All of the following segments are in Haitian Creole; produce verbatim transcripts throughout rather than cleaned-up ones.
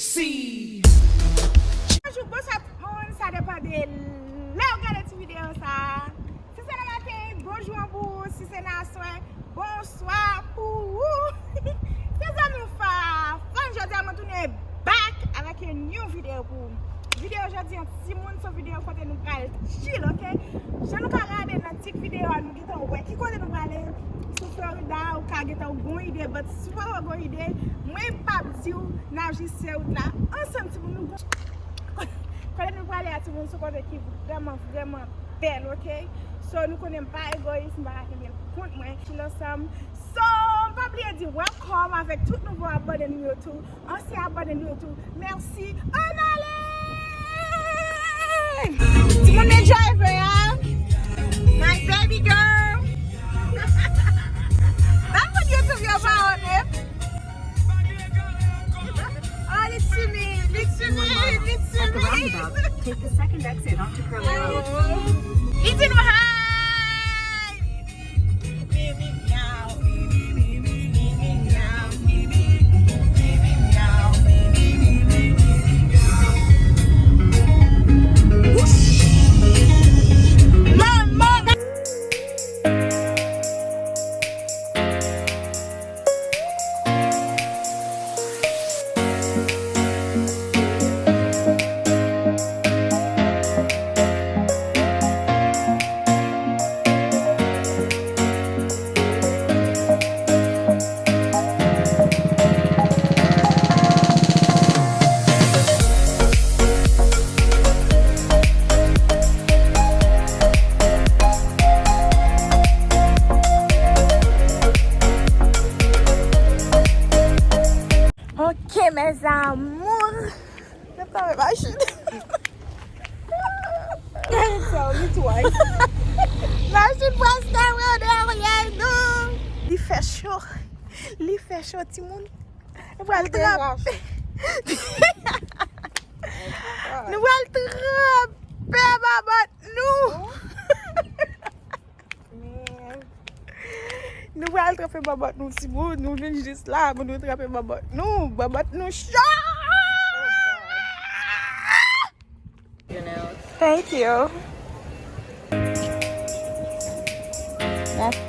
Bonjou, bonswa tout moun, sa depann de lè w gade ti videyo sa a. Si se nan maten, bonjou an pou ou, si se nan aswè, bonswa pou ou. Se zanmi w Fa, Fan, jodi a mwen tounen back avèk yon new video pou ou. Videyo jodi an, timoun, se yon videyo kote nou pral chill, ok? Jan nou ka gade nan tit videyo a, nou gentan wè ki kote nou prale. Sou Florida, ou ka gentan gon ide, but si w pa gon ide, mwen p ap di w, n a jis fè wout la ansanm, timoun, nou gon kote nou prale a, timoun, se yon kote ki vrèman, vrèman bèl, ok? So, nou konnen m pa egoyis, m pa ka kenbe l pou kont mwen. Chill ansanm. So, m pa bliye di welcome avèk tout nouvo abòne nou yo tou. Ansyen abòne nou yo tou. Mèsi. Ann ale! Timoun, men driver a. My baby girl. Ban moun YouTube yo pawòl, men. Oh, li timid, li timid, li timid. Take the second exit onto Curly Road. Li di nou hi. Ok, mes amours. N ap travay machin. Tell me twice. Machin pral stawe dèyè nou. Li fè cho. Li fè cho, timoun. Nou pral tranpe. Nou pral tranpe babòt nou. Men. Nou pral tranpe babòt nou, timoun. Nou vin jis la pou nou tranpe babòt nou. Babòt nou cho! Thank you. Mèsi.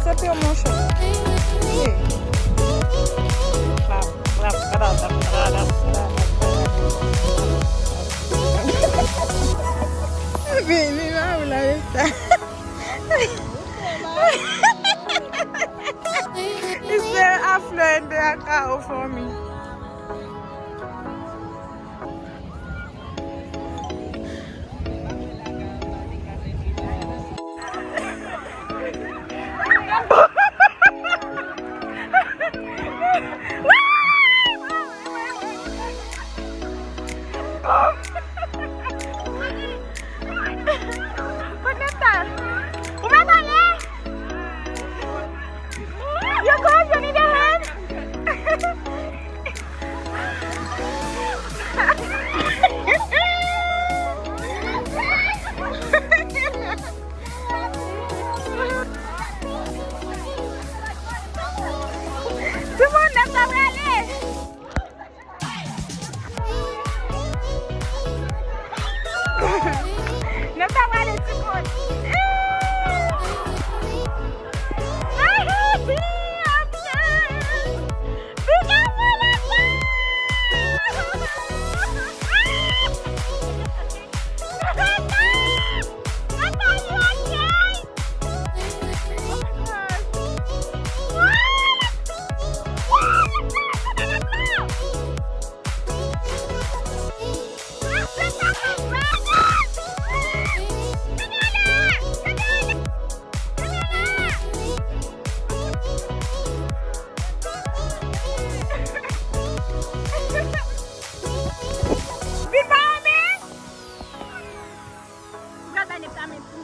Stop yo, monchè. Hey. Clap, clap, clap, clap, clap, clap. Vini la, ou la, esta. It's very affluent, they are K O for me. Kote sa? Ou pa pale? You close, you need a hand? Tout moun, nèg la prale. Nèg la prale, tout moun. Vin pa anben. Ou pral bay nèg sa men tou.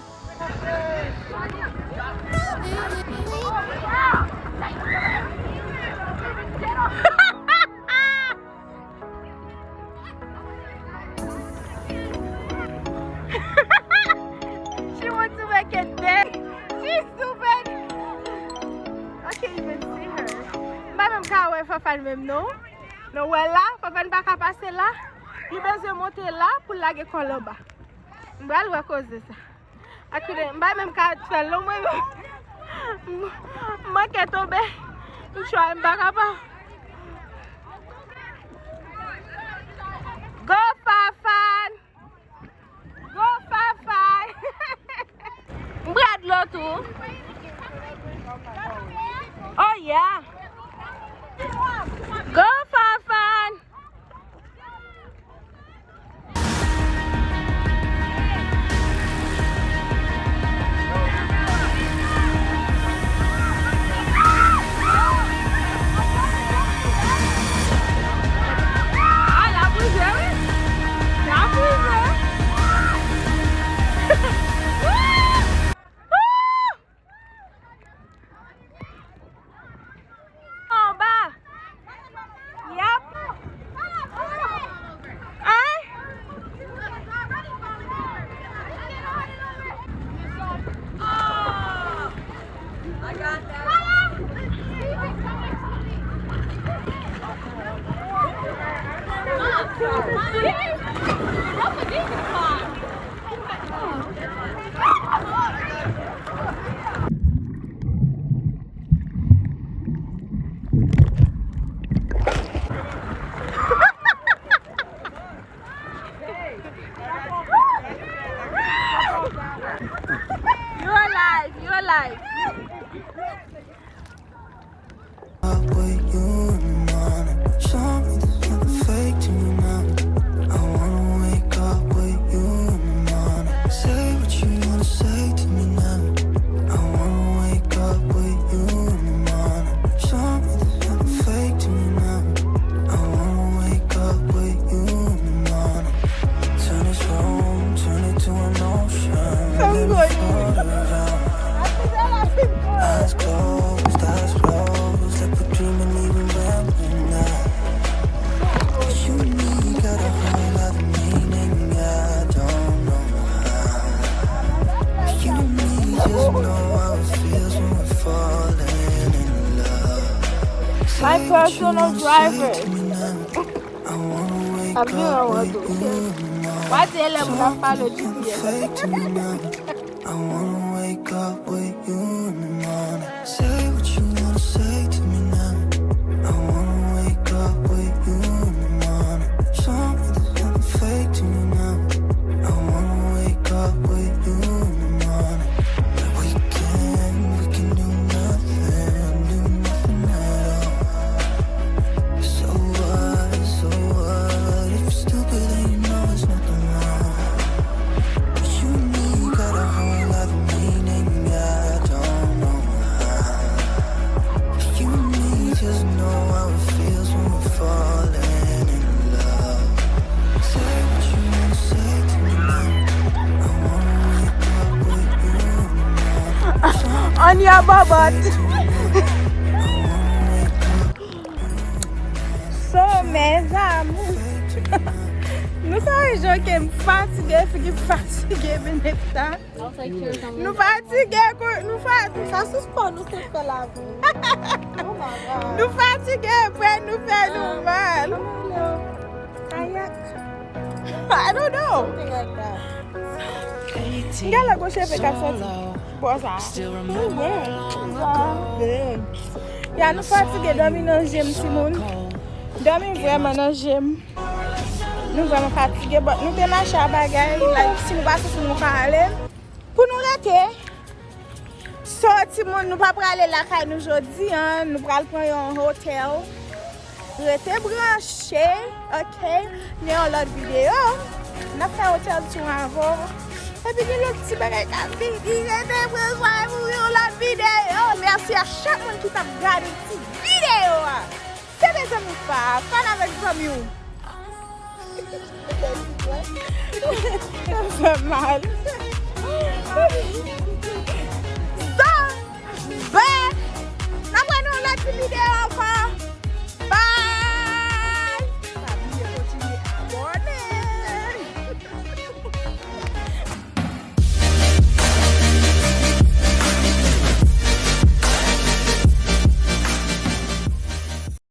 She wants to make it there. She's stupid. I can't even see her. M pa menm ka wè Fafane menm non. Nou wè la, Fafane pa ka pase la. Li bezwen monte la pou l lage kò l anba. M pral wè koze sa. Akide, m pa menm ka fè l non mwen menm. M manke tonbe. M try, m pa kapab. Go Fafane! Go Fafane! M pran dlo tou. Oh yeah! Go Fafane! Ah, l ap rive, wi. L ap rive. Anba. Yep. Hein? You alive, you alive. Up with you in the morning. Show me there's nothing fake to me now. I wanna wake up with you in the morning. Say what you wanna say to me now. I wanna wake up with you in the morning. Show me there's nothing fake to me now. I wanna wake up with you in the morning. Turn this room, turn it to an ocean. Let me float around. Eyes closed, eyes closed, like we're dreaming even when we're not. You and me got a whole lot of meaning, I don't know how. You and me just know how it feels when we're falling in love. My personal driver. Ap vin an wòdou. Wa di elèv la pale G P S. I wanna wake up with you in the morning. On your bobot. So, mes amours. Nou sa wè jan ke m fatige, figi fatige, Benedetta. Nou fatige, nou fatige. Sa sou spò nou sot fè la. Nou fatige, prè nou fè nou mal. Kayak. I don't know. Something like that. M gen lè gon cheve k ap soti bò sa. Ya, nou fatige, dòmi nan je m, timoun. Dòmi vrèman nan je m. Nou vrèman fatige, but nou te mache a bagay, like, si nou pa soti, nou pa ale. Pou nou rete. So, timoun, nou pa prale lakay nou jodi an, nou pral pran yon hotel. Rete branche, ok? Nan yon lòt videyo, n ap fè hotel tour avè w. Epi gen lòt ti bagay k ap vini, rete branche pou yon lòt videyo. Mèsi a chak moun ki t ap gade ti videyo a. Se te zanmi Fa, Fana avèk zanmi w. Sa fè mal.